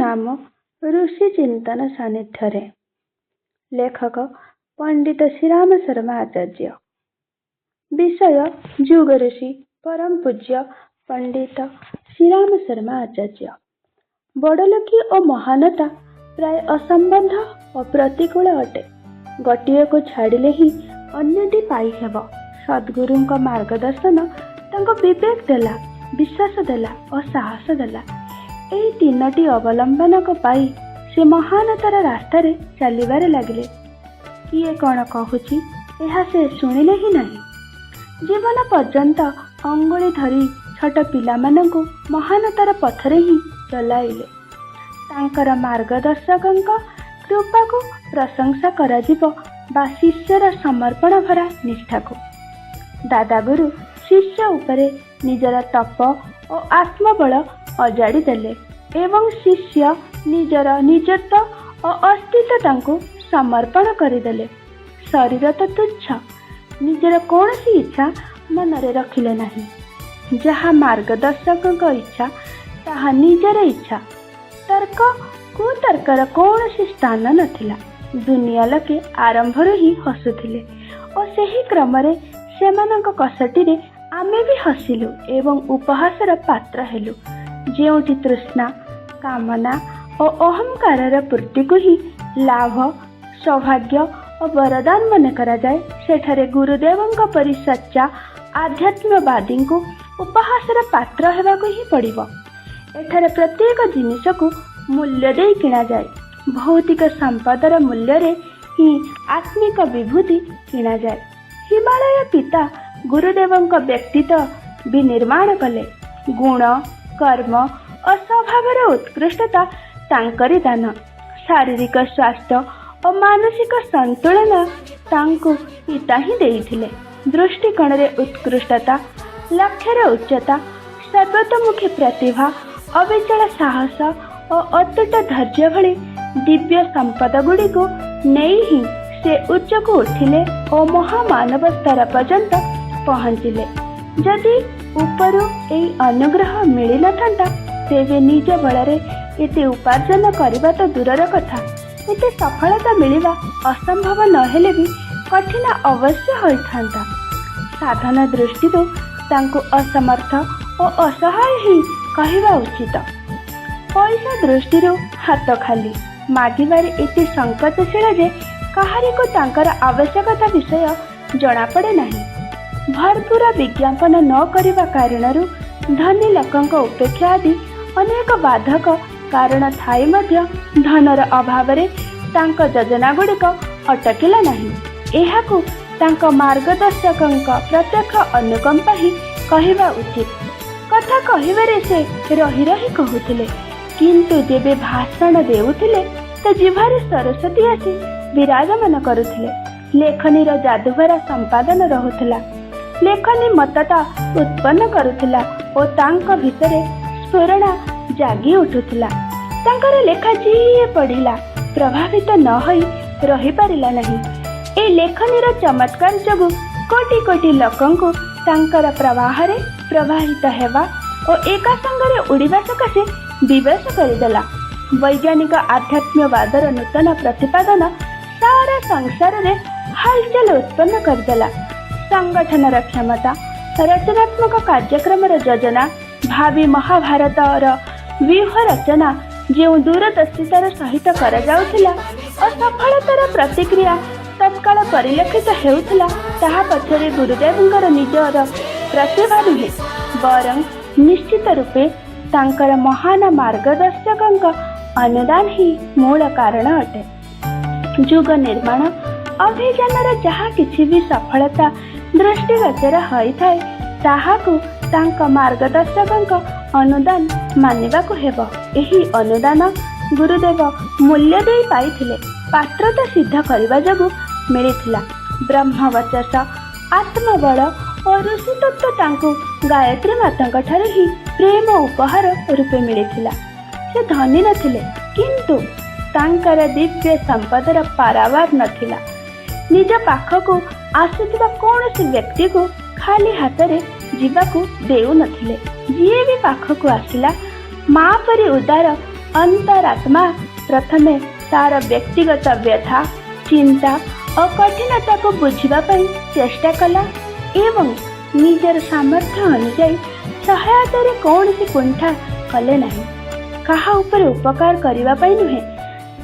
ନାମ ଋଷି ଚିନ୍ତନ ସାନ୍ନିଧ୍ୟରେ। ଲେଖକ ପଣ୍ଡିତ ଶ୍ରୀରାମ ଶର୍ମା ଆଚାର୍ଯ୍ୟ। ବିଷୟ ଯୁଗ ଋଷି ପରମ ପୂଜ୍ୟ ପଣ୍ଡିତ ଶ୍ରୀରାମ ଶର୍ମା ଆଚାର୍ଯ୍ୟ। ବଡ଼ଲୋକି ଓ ମହାନତା ପ୍ରାୟ ଅସମ୍ବନ୍ଧ ଓ ପ୍ରତିକୂଳ ଅଟେ। ଗୋଟିଏକୁ ଛାଡ଼ିଲେ ହିଁ ଅନ୍ୟଟି ପାଇହେବ। ସଦ୍ଗୁରୁଙ୍କ ମାର୍ଗଦର୍ଶନ ତାଙ୍କୁ ବିବେକ ଦେଲା, ବିଶ୍ୱାସ ଦେଲା ଓ ସାହସ ଦେଲା। ଏହି ତିନୋଟି ଅବଲମ୍ବନକୁ ପାଇ ସେ ମହାନତାର ରାସ୍ତାରେ ଚାଲିବାରେ ଲାଗିଲେ। କିଏ କ'ଣ କହୁଛି, ଏହା ସେ ଶୁଣିଲେ ହିଁ ନାହିଁ। ଜୀବନ ପର୍ଯ୍ୟନ୍ତ ଅଙ୍ଗୁଳି ଧରି ଛୋଟ ପିଲାମାନଙ୍କୁ ମହାନତାର ପଥରେ ହିଁ ଚଲାଇଲେ। ତାଙ୍କର ମାର୍ଗଦର୍ଶକଙ୍କ କୃପାକୁ ପ୍ରଶଂସା କରାଯିବ ବା ଶିଷ୍ୟର ସମର୍ପଣ ଭରା ନିଷ୍ଠାକୁ? ଦାଦାଗୁରୁ ଶିଷ୍ୟ ଉପରେ ନିଜର ତପ ଓ ଆତ୍ମବଳ ଅଜାଡ଼ି ଦେଲେ ଏବଂ ଶିଷ୍ୟ ନିଜର ନିଜତ୍ୱ ଓ ଅସ୍ତିତ୍ୱ ତାଙ୍କୁ ସମର୍ପଣ କରିଦେଲେ। ଶରୀର ତ ତୁଚ୍ଛ, ନିଜର କୌଣସି ଇଚ୍ଛା ମନରେ ରଖିଲେ ନାହିଁ। ଯାହା ମାର୍ଗଦର୍ଶକଙ୍କ ଇଚ୍ଛା, ତାହା ନିଜର ଇଚ୍ଛା। ତର୍କ କୁତର୍କର କୌଣସି ସ୍ଥାନ ନଥିଲା। ଦୁନିଆ ଲୋକେ ଆରମ୍ଭରୁ ହିଁ ହସୁଥିଲେ ଓ ସେହି କ୍ରମରେ ସେମାନଙ୍କ କଷଟିରେ ଆମେ ବି ହସିଲୁ ଏବଂ ଉପହାସର ପାତ୍ର ହେଲୁ। ଯେଉଁଠି ତୃଷ୍ଣା, କାମନା ଓ ଅହଙ୍କାରର ପୂର୍ତ୍ତିକୁ ହିଁ ଲାଭ, ସୌଭାଗ୍ୟ ଓ ବରଦାନ ମନେ କରାଯାଏ, ସେଠାରେ ଗୁରୁଦେବଙ୍କ ପରି ସଚ୍ଚା ଆଧ୍ୟାତ୍ମବାଦୀଙ୍କୁ ଉପହାସର ପାତ୍ର ହେବାକୁ ହିଁ ପଡ଼ିବ। ଏଠାରେ ପ୍ରତ୍ୟେକ ଜିନିଷକୁ ମୂଲ୍ୟ ଦେଇ କିଣାଯାଏ। ଭୌତିକ ସମ୍ପଦର ମୂଲ୍ୟରେ ହିଁ ଆତ୍ମିକ ବିଭୂତି କିଣାଯାଏ। ହିମାଳୟ ପିତା ଗୁରୁଦେବଙ୍କ ବ୍ୟକ୍ତିତ୍ୱ ବିନିର୍ମାଣ କଲେ। ଗୁଣ, କର୍ମ ଓ ସ୍ୱଭାବର ଉତ୍କୃଷ୍ଟତା ତାଙ୍କରି ଦାନ। ଶାରୀରିକ ସ୍ୱାସ୍ଥ୍ୟ ଓ ମାନସିକ ସନ୍ତୁଳନ ତାଙ୍କୁ ପିତା ହିଁ ଦେଇଥିଲେ। ଦୃଷ୍ଟିକୋଣରେ ଉତ୍କୃଷ୍ଟତା, ଲକ୍ଷ୍ୟର ଉଚ୍ଚତା, ସର୍ବତୋମୁଖୀ ପ୍ରତିଭା, ଅବିଚଳ ସାହସ ଓ ଅତୁଟ ଧୈର୍ଯ୍ୟ ଭଳି ଦିବ୍ୟ ସମ୍ପଦଗୁଡ଼ିକୁ ନେଇ ହିଁ ସେ ଉଚ୍ଚକୁ ଉଠିଲେ ଓ ମହାମାନବ ସ୍ତର ପର୍ଯ୍ୟନ୍ତ ପହଞ୍ଚିଲେ। ଯଦି ଉପରୁ ଏଇ ଅନୁଗ୍ରହ ମିଳିନଥାନ୍ତା, ତେବେ ନିଜ ବଳରେ ଏତେ ଉପାର୍ଜନ କରିବା ତ ଦୂରର କଥା, ଏତେ ସଫଳତା ମିଳିବା ଅସମ୍ଭବ ନହେଲେ ବି କଠିନ ଅବଶ୍ୟ ହୋଇଥାନ୍ତା। ସାଧନ ଦୃଷ୍ଟିରୁ ତାଙ୍କୁ ଅସମର୍ଥ ଓ ଅସହାୟ ହିଁ କହିବା ଉଚିତ। ପଇସା ଦୃଷ୍ଟିରୁ ହାତ ଖାଲି, ମାଗିବାରେ ଏତେ ସଙ୍କୋଚଶୀଳ ଯେ କାହାରିକୁ ତାଙ୍କର ଆବଶ୍ୟକତା ବିଷୟ ଜଣାପଡ଼େ ନାହିଁ। ଭରପୁର ବିଜ୍ଞାପନ ନ କରିବା କାରଣରୁ ଧନୀ ଲୋକଙ୍କ ଉପେକ୍ଷା ଆଦି ଅନେକ ବାଧକ କାରଣ ଥାଇ ମଧ୍ୟ ଧନର ଅଭାବରେ ତାଙ୍କ ଯୋଜନାଗୁଡ଼ିକ ଅଟକିଲା ନାହିଁ। ଏହାକୁ ତାଙ୍କ ମାର୍ଗଦର୍ଶକଙ୍କ ପ୍ରତ୍ୟକ୍ଷ ଅନୁକମ୍ପା ହିଁ କହିବା ଉଚିତ। କଥା କହିବାରେ ସେ ରହି ରହି କହୁଥିଲେ, କିନ୍ତୁ ଯେବେ ଭାଷଣ ଦେଉଥିଲେ ତ ଜିହ୍ବାରେ ସରସ୍ୱତୀ ଆସି ବିରାଜମାନ କରୁଥିଲେ। ଲେଖନୀର ଯାଦୁଭରା ସମ୍ପାଦନ ରହୁଥିଲା। ଲେଖନୀ ମତ୍ତତା ଉତ୍ପନ୍ନ କରୁଥିଲା ଓ ତାଙ୍କ ଭିତରେ ସ୍ଫୁରଣା ଜାଗି ଉଠୁଥିଲା। ତାଙ୍କର ଲେଖା ଯିଏ ପଢ଼ିଲା, ପ୍ରଭାବିତ ନ ହୋଇ ରହିପାରିଲା ନାହିଁ। ଏହି ଲେଖନୀର ଚମତ୍କାର ଯୋଗୁଁ କୋଟି କୋଟି ଲୋକଙ୍କୁ ତାଙ୍କର ପ୍ରବାହରେ ପ୍ରବାହିତ ହେବା ଓ ଏକା ସାଙ୍ଗରେ ଉଡ଼ିବା ସକାଶେ ବିବଶ କରିଦେଲା। ବୈଜ୍ଞାନିକ ଆଧ୍ୟାତ୍ମବାଦର ନୂତନ ପ୍ରତିପାଦନ ସାରା ସଂସାରରେ ହଲଚଲ ଉତ୍ପନ୍ନ କରିଦେଲା। ସଂଗଠନର କ୍ଷମତା, ରଚନାତ୍ମକ କାର୍ଯ୍ୟକ୍ରମର ଯୋଜନା, ଭାବି ମହାଭାରତର ବ୍ୟୂହ ରଚନା ଯେଉଁ ଦୂରଦର୍ଶିତାର ସହିତ କରାଯାଉଥିଲା ଓ ସଫଳତାର ପ୍ରତିକ୍ରିୟା ତତ୍କାଳ ପରିଲକ୍ଷିତ ହେଉଥିଲା, ତାହା ପଛରେ ଗୁରୁଦେବଙ୍କର ନିଜର ପ୍ରତିଭା ନୁହେଁ, ବରଂ ନିଶ୍ଚିତ ରୂପେ ତାଙ୍କର ମହାନ ମାର୍ଗଦର୍ଶକଙ୍କ ଅନୁଦାନ ହିଁ ମୂଳ କାରଣ ଅଟେ। ଯୁଗ ନିର୍ମାଣ ଅଭିଯାନର ଯାହା କିଛି ବି ସଫଳତା ଦୃଷ୍ଟିଗୋଚର ହୋଇଥାଏ, ତାହାକୁ ତାଙ୍କ ମାର୍ଗଦର୍ଶକଙ୍କ ଅନୁଦାନ ମାନିବାକୁ ହେବ। ଏହି ଅନୁଦାନ ଗୁରୁଦେବ ମୂଲ୍ୟ ଦେଇ ପାଇଥିଲେ, ପାତ୍ରତା ସିଦ୍ଧ କରିବା ଯୋଗୁଁ ମିଳିଥିଲା। ବ୍ରହ୍ମବଚସ, ଆତ୍ମବଳ ଓ ଋଷିତତ୍ତ୍ୱ ତାଙ୍କୁ ଗାୟତ୍ରୀ ମାତାଙ୍କ ଠାରୁ ହିଁ ପ୍ରେମ ଉପହାର ରୂପେ ମିଳିଥିଲା। ସେ ଧନୀ ନଥିଲେ, କିନ୍ତୁ ତାଙ୍କର ଦିବ୍ୟ ସମ୍ପଦର ପାରାବାର ନଥିଲା। ନିଜ ପାଖକୁ ଆସୁଥିବା କୌଣସି ବ୍ୟକ୍ତିକୁ ଖାଲି ହାତରେ ଯିବାକୁ ଦେଉନଥିଲେ। ଯିଏ ବି ପାଖକୁ ଆସିଲା, ମା ପରି ଉଦାର ଅନ୍ତରାତ୍ମା ପ୍ରଥମେ ତାର ବ୍ୟକ୍ତିଗତ ବ୍ୟଥା, ଚିନ୍ତା ଓ କଠିନତାକୁ ବୁଝିବା ପାଇଁ ଚେଷ୍ଟା କଲା ଏବଂ ନିଜର ସାମର୍ଥ୍ୟ ଅନୁଯାୟୀ ସହାୟତାରେ କୌଣସି କୁଣ୍ଠା କଲେ ନାହିଁ। କାହା ଉପରେ ଉପକାର କରିବା ପାଇଁ ନୁହେଁ,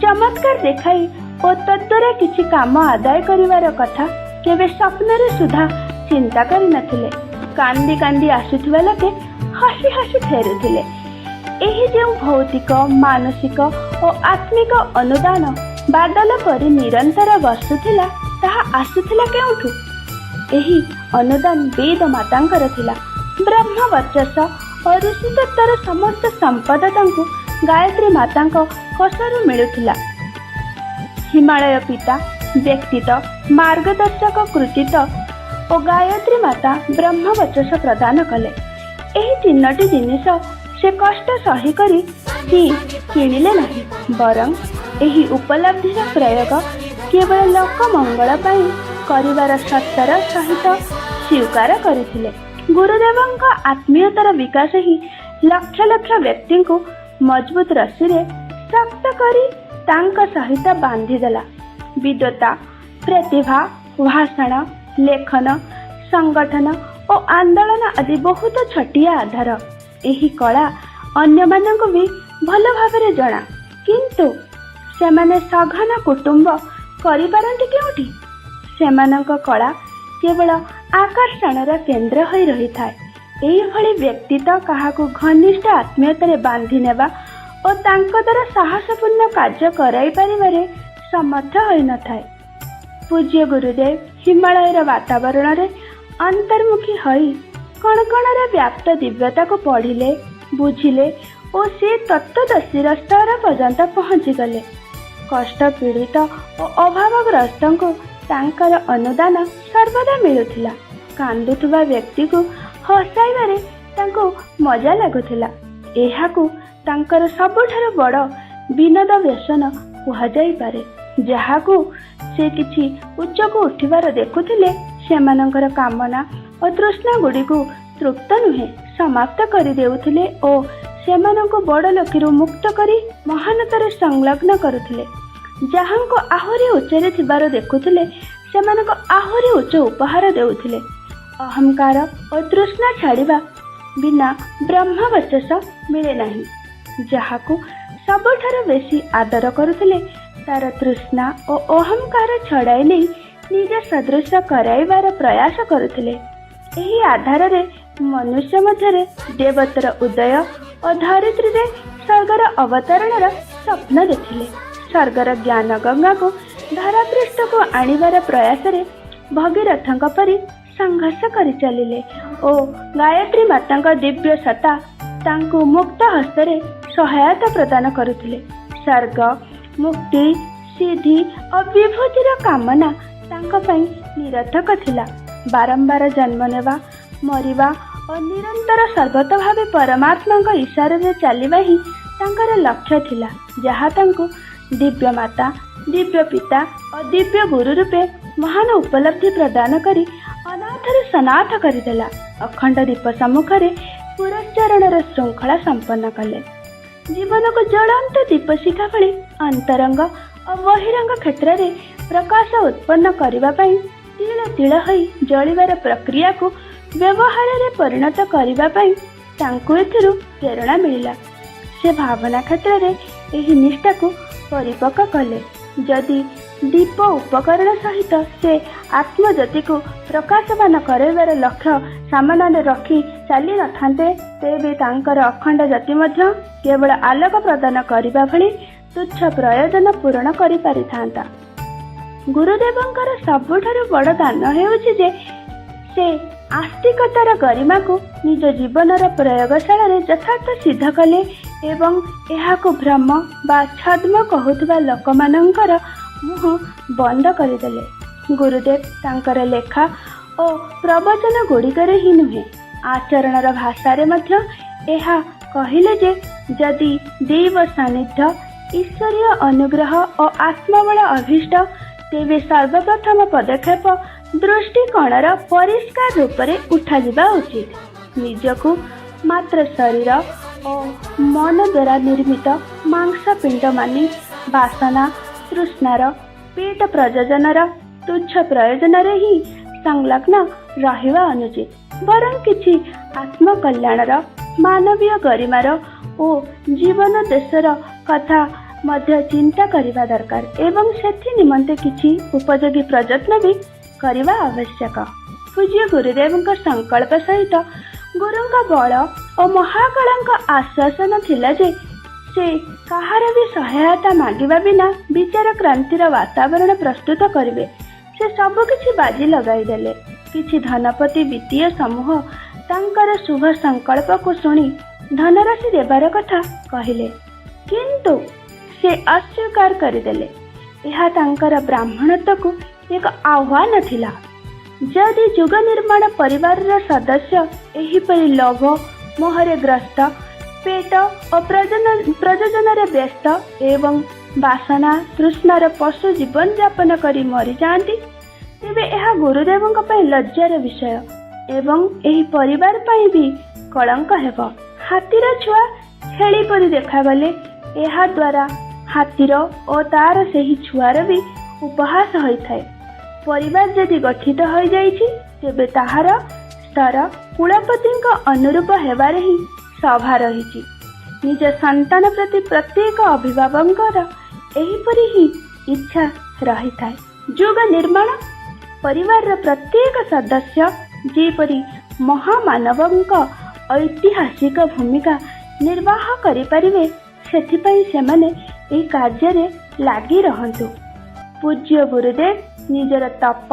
ଚମତ୍କାର ଦେଖାଇ ଓ ତଦ୍ୱାରା କିଛି କାମ ଆଦାୟ କରିବାର କଥା କେବେ ସ୍ୱପ୍ନରେ ସୁଦ୍ଧା ଚିନ୍ତା କରିନଥିଲେ। କାନ୍ଦି କାନ୍ଦି ଆସୁଥିବା ଲୋକେ ହସି ହସି ଫେରୁଥିଲେ। ଏହି ଯେଉଁ ଭୌତିକ, ମାନସିକ ଓ ଆତ୍ମିକ ଅନୁଦାନ ବାଦଲ ପରି ନିରନ୍ତର ବର୍ଷୁଥିଲା, ତାହା ଆସୁଥିଲା କେଉଁଠୁ? ଏହି ଅନୁଦାନ ବେଦ ମାତାଙ୍କର ଥିଲା। ବ୍ରହ୍ମବର୍ଚସ ଓ ଋଷିତତ୍ତ୍ୱର ସମସ୍ତ ସମ୍ପଦ ତାଙ୍କୁ ଗାୟତ୍ରୀ ମାତାଙ୍କ କୋଷରୁ ମିଳୁଥିଲା। ହିମାଳୟ ପିତା ବ୍ୟକ୍ତିତ୍ୱ, ମାର୍ଗଦର୍ଶକ କୃତିତ୍ୱ ଓ ଗାୟତ୍ରୀ ମାତା ବ୍ରହ୍ମବଚସ ପ୍ରଦାନ କଲେ। ଏହି ତିନୋଟି ଜିନିଷ ସେ କଷ୍ଟ ସହି କରି ହିଁ କିଣିଲେ ନାହିଁ, ବରଂ ଏହି ଉପଲବ୍ଧିର ପ୍ରୟୋଗ କେବଳ ଲୋକ ମଙ୍ଗଳ ପାଇଁ କରିବାର ସତ୍ୟର ସହିତ ସ୍ୱୀକାର କରିଥିଲେ। ଗୁରୁଦେବଙ୍କ ଆତ୍ମୀୟତାର ବିକାଶ ହିଁ ଲକ୍ଷ ଲକ୍ଷ ବ୍ୟକ୍ତିଙ୍କୁ ମଜବୁତ ରସିରେ ଶକ୍ତ କରି ତାଙ୍କ ସହିତ ବାନ୍ଧିଦେଲା। ବିଦ୍ୱତା, ପ୍ରତିଭା, ଭାଷଣ, ଲେଖନ, ସଂଗଠନ ଓ ଆନ୍ଦୋଳନ ଆଦି ବହୁତ ଛୋଟିଆ ଆଧାର। ଏହି କଳା ଅନ୍ୟମାନଙ୍କୁ ବି ଭଲ ଭାବରେ ଜଣା, କିନ୍ତୁ ସେମାନେ ସଘନ କୁଟୁମ୍ବ କରିପାରନ୍ତି କେଉଁଠି? ସେମାନଙ୍କ କଳା କେବଳ ଆକର୍ଷଣର କେନ୍ଦ୍ର ହୋଇ ରହିଥାଏ। ଏହିଭଳି ବ୍ୟକ୍ତିତ୍ୱ କାହାକୁ ଘନିଷ୍ଠ ଆତ୍ମୀୟତାରେ ବାନ୍ଧି ନେବା ଓ ତାଙ୍କ ଦ୍ୱାରା ସାହସପୂର୍ଣ୍ଣ କାର୍ଯ୍ୟ କରାଇ ପାରିବାରେ ସମର୍ଥ ହୋଇନଥାଏ। ପୂଜ୍ୟ ଗୁରୁଦେବ ହିମାଳୟର ବାତାବରଣରେ ଅନ୍ତର୍ମୁଖୀ ହୋଇ କଣକଣରେ ବ୍ୟାପ୍ତ ଦିବ୍ୟତାକୁ ପଢ଼ିଲେ, ବୁଝିଲେ ଓ ସେ ତତ୍ତ୍ୱଦର୍ଶୀର ସ୍ତର ପର୍ଯ୍ୟନ୍ତ ପହଞ୍ଚିଗଲେ। କଷ୍ଟ ପୀଡ଼ିତ ଓ ଅଭାବଗ୍ରସ୍ତଙ୍କୁ ତାଙ୍କର ଅନୁଦାନ ସର୍ବଦା ମିଳୁଥିଲା। କାନ୍ଦୁଥିବା ବ୍ୟକ୍ତିକୁ ହସାଇବାରେ ତାଙ୍କୁ ମଜା ଲାଗୁଥିଲା। ଏହାକୁ ତାଙ୍କର ସବୁଠାରୁ ବଡ଼ ବିନୋଦ ବ୍ୟସନ କୁହାଯାଇପାରେ। ଯାହାକୁ ସେ କିଛି ଉଚ୍ଚକୁ ଉଠିବାର ଦେଖୁଥିଲେ, ସେମାନଙ୍କର କାମନା ଓ ତୃଷ୍ଣା ଗୁଡ଼ିକୁ ତୃପ୍ତ ନୁହେଁ, ସମାପ୍ତ କରିଦେଉଥିଲେ ଓ ସେମାନଙ୍କୁ ବଡ଼ ଲୋକରୁ ମୁକ୍ତ କରି ମହାନତାରେ ସଂଲଗ୍ନ କରୁଥିଲେ। ଯାହାଙ୍କୁ ଆହୁରି ଉଚ୍ଚରେ ଥିବାର ଦେଖୁଥିଲେ, ସେମାନଙ୍କୁ ଆହୁରି ଉଚ୍ଚ ଉପହାର ଦେଉଥିଲେ। ଅହଙ୍କାର ଓ ତୃଷ୍ଣା ଛାଡ଼ିବା ବିନା ବ୍ରହ୍ମବଚସ ମିଳେ ନାହିଁ। ଯାହାକୁ ସବୁଠାରୁ ବେଶୀ ଆଦର କରୁଥିଲେ, ତାର ତୃଷ୍ଣା ଓ ଅହଙ୍କାର ଛଡ଼ାଇ ନେଇ ନିଜ ସଦୃଶ କରାଇବାର ପ୍ରୟାସ କରୁଥିଲେ। ଏହି ଆଧାରରେ ମନୁଷ୍ୟ ମଧ୍ୟରେ ଦେବତ୍ୱର ଉଦୟ ଓ ଧରିତ୍ରୀରେ ସ୍ୱର୍ଗର ଅବତରଣର ସ୍ୱପ୍ନ ଦେଖିଲେ। ସ୍ୱର୍ଗର ଜ୍ଞାନ ଗଙ୍ଗାକୁ ଧରାପୃଷ୍ଠକୁ ଆଣିବାର ପ୍ରୟାସରେ ଭଗୀରଥଙ୍କ ପରି ସଂଘର୍ଷ କରିଚାଲିଲେ ଓ ଗାୟତ୍ରୀ ମାତାଙ୍କ ଦିବ୍ୟ ସତ୍ତା ତାଙ୍କୁ ମୁକ୍ତ ହସ୍ତରେ ସହାୟତା ପ୍ରଦାନ କରୁଥିଲେ। ସ୍ୱର୍ଗ, ମୁକ୍ତି, ସିଦ୍ଧି ଓ ବିଭୂତିର କାମନା ତାଙ୍କ ପାଇଁ ନିରର୍ଥକ ଥିଲା। ବାରମ୍ବାର ଜନ୍ମ ନେବା, ମରିବା ଓ ନିରନ୍ତର ସର୍ବତ ଭାବେ ପରମାତ୍ମାଙ୍କ ଇଶାରାରେ ଚାଲିବା ହିଁ ତାଙ୍କର ଲକ୍ଷ୍ୟ ଥିଲା, ଯାହା ତାଙ୍କୁ ଦିବ୍ୟ ମାତା, ଦିବ୍ୟ ପିତା ଓ ଦିବ୍ୟ ଗୁରୁ ରୂପେ ମହାନ ଉପଲବ୍ଧି ପ୍ରଦାନ କରି ଅନାଥରୁ ସନାଥ କରିଦେଲା। ଅଖଣ୍ଡ ଦୀପ ସମ୍ମୁଖରେ ପୁରଶ୍ଚରଣର ଶୃଙ୍ଖଳା ସମ୍ପନ୍ନ କଲେ। ଜୀବନକୁ ଜ୍ୱଳନ୍ତ ଦୀପଶିଖା ଭଳି ଅନ୍ତରଙ୍ଗ ଓ ବହିରଙ୍ଗ କ୍ଷେତ୍ରରେ ପ୍ରକାଶ ଉତ୍ପନ୍ନ କରିବା ପାଇଁ ତିଳ ତିଳ ହୋଇ ଜଳିବାର ପ୍ରକ୍ରିୟାକୁ ବ୍ୟବହାରରେ ପରିଣତ କରିବା ପାଇଁ ତାଙ୍କୁ ଏଥିରୁ ପ୍ରେରଣା ମିଳିଲା। ସେ ଭାବନା କ୍ଷେତ୍ରରେ ଏହି ନିଷ୍ଠାକୁ ପରିପକ୍ୱ କଲେ। ଯଦି ଦୀପ ଉପକରଣ ସହିତ ସେ ଆତ୍ମଜ୍ୟୋତିକୁ ପ୍ରକାଶମାନ କରାଇବାର ଲକ୍ଷ୍ୟ ସାମନାରେ ରଖି ଚାଲି ନଥାନ୍ତେ, ତେବେ ତାଙ୍କର ଅଖଣ୍ଡ ଜ୍ୟୋତି ମଧ୍ୟ କେବଳ ଆଲୋକ ପ୍ରଦାନ କରିବା ଭଳି ତୁଚ୍ଛ ପ୍ରୟୋଜନ ପୂରଣ କରିପାରିଥାନ୍ତା। ଗୁରୁଦେବଙ୍କର ସବୁଠାରୁ ବଡ଼ ଦାନ ହେଉଛି ଯେ ସେ ଆସ୍ତିକତାର ଗରିମାକୁ ନିଜ ଜୀବନର ପ୍ରୟୋଗଶାଳାରେ ଯଥାର୍ଥ ସିଦ୍ଧ କଲେ ଏବଂ ଏହାକୁ ଭ୍ରମ ବା ଛଦ୍ମ କହୁଥିବା ଲୋକମାନଙ୍କର ମୁହଁ ବନ୍ଦ କରିଦେଲେ। ଗୁରୁଦେବ ତାଙ୍କର ଲେଖା ଓ ପ୍ରବଚନ ଗୁଡ଼ିକରେ ହିଁ ନୁହେଁ, ଆଚରଣର ଭାଷାରେ ମଧ୍ୟ ଏହା କହିଲେ ଯେ ଯଦି ଦୈବ ସାନ୍ନିଧ୍ୟ, ଈଶ୍ୱରୀୟ ଅନୁଗ୍ରହ ଓ ଆତ୍ମବଳ ଅଭୀଷ୍ଟ, ତେବେ ସର୍ବପ୍ରଥମ ପଦକ୍ଷେପ ଦୃଷ୍ଟିକୋଣର ପରିଷ୍କାର ରୂପରେ ଉଠାଯିବା ଉଚିତ। ନିଜକୁ ମାତ୍ର ଶରୀର ଓ ମନ ଦ୍ୱାରା ନିର୍ମିତ ମାଂସପିଣ୍ଡ ମାନି ବାସନା ତୃଷ୍ଣାର ପେଟ ପ୍ରଯୋଜନର ତୁଚ୍ଛ ପ୍ରୟୋଜନରେ ହିଁ ସଂଲଗ୍ନ ରହିବା ଅନୁଚିତ, ବରଂ କିଛି ଆତ୍ମକଲ୍ୟାଣର, ମାନବୀୟ ଗରିମାର ଓ ଜୀବନ ଦେଶର କଥା ମଧ୍ୟ ଚିନ୍ତା କରିବା ଦରକାର ଏବଂ ସେଥି ନିମନ୍ତେ କିଛି ଉପଯୋଗୀ ପ୍ରଯତ୍ନ ବି କରିବା ଆବଶ୍ୟକ। ପୂଜ୍ୟ ଗୁରୁଦେବଙ୍କ ସଂକଳ୍ପ ସହିତ ଗୁରୁଙ୍କ ବଳ ଓ ମହାକାଳଙ୍କ ଆଶ୍ୱାସନା ଥିଲା ଯେ ସେ କାହାର ବି ସହାୟତା ମାଗିବା ବିନା ବିଚାର କ୍ରାନ୍ତିର ବାତାବରଣ ପ୍ରସ୍ତୁତ କରିବେ। ସେ ସବୁକିଛି ବାଜି ଲଗାଇଦେଲେ। କିଛି ଧନପତି ବିତ୍ତୀୟ ସମୂହ ତାଙ୍କର ଶୁଭ ସଂକଳ୍ପକୁ ଶୁଣି ଧନରାଶି ଦେବାର କଥା କହିଲେ, କିନ୍ତୁ ସେ ଅସ୍ୱୀକାର କରିଦେଲେ। ଏହା ତାଙ୍କର ବ୍ରାହ୍ମଣତ୍ୱକୁ ଏକ ଆହ୍ୱାନ ଥିଲା। ଯଦି ଯୁଗ ନିର୍ମାଣ ପରିବାରର ସଦସ୍ୟ ଏହିପରି ଲୋଭ ମୋହରେ ଗ୍ରସ୍ତ, ପେଟ ଓ ପ୍ରଯୋଜନରେ ବ୍ୟସ୍ତ ଏବଂ ବାସନା ତୃଷ୍ଣାର ପଶୁ ଜୀବନଯାପନ କରି ମରିଯାଆନ୍ତି, ତେବେ ଏହା ଗୁରୁଦେବଙ୍କ ପାଇଁ ଲଜ୍ଜାର ବିଷୟ ଏବଂ ଏହି ପରିବାର ପାଇଁ ବି କଳଙ୍କ ହେବ। ହାତୀର ଛୁଆ ଛେଳି ପରି ଦେଖାଗଲେ ଏହାଦ୍ୱାରା ହାତୀର ଓ ତାର ସେହି ଛୁଆର ବି ଉପହାସ ହୋଇଥାଏ। ପରିବାର ଯଦି ଗଠିତ ହୋଇଯାଇଛି, ତେବେ ତାହାର ସ୍ତର କୁଳପତିଙ୍କ ଅନୁରୂପ ହେବାରେ ହିଁ ଶୋଭା ରହିଛି। ନିଜ ସନ୍ତାନ ପ୍ରତି ପ୍ରତ୍ୟେକ ଅଭିଭାବକଙ୍କର ଏହିପରି ହିଁ ଇଚ୍ଛା ରହିଥାଏ। ଯୁଗ ନିର୍ମାଣ ପରିବାରର ପ୍ରତ୍ୟେକ ସଦସ୍ୟ ଯେପରି ମହାମାନବଙ୍କ ଐତିହାସିକ ଭୂମିକା ନିର୍ବାହ କରିପାରିବେ, ସେଥିପାଇଁ ସେମାନେ ଏହି କାର୍ଯ୍ୟରେ ଲାଗି ରହନ୍ତୁ। ପୂଜ୍ୟ ଗୁରୁଦେବ ନିଜର ତପ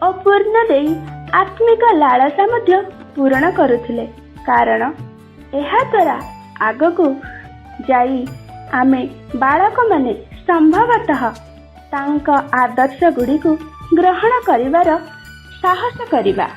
ଓ ପୂର୍ଣ୍ଣ ଦେଇ ଆତ୍ମିକ ଲାଳସା ମଧ୍ୟ ପୂରଣ କରୁଥିଲେ, କାରଣ ଏହାଦ୍ୱାରା ଆଗକୁ ଯାଇ ଆମେ ବାଳକମାନେ ସମ୍ଭବତଃ ତାଙ୍କ ଆଦର୍ଶ ଗୁଡ଼ିକୁ ଗ୍ରହଣ କରିବାର ସାହସ କରିବା।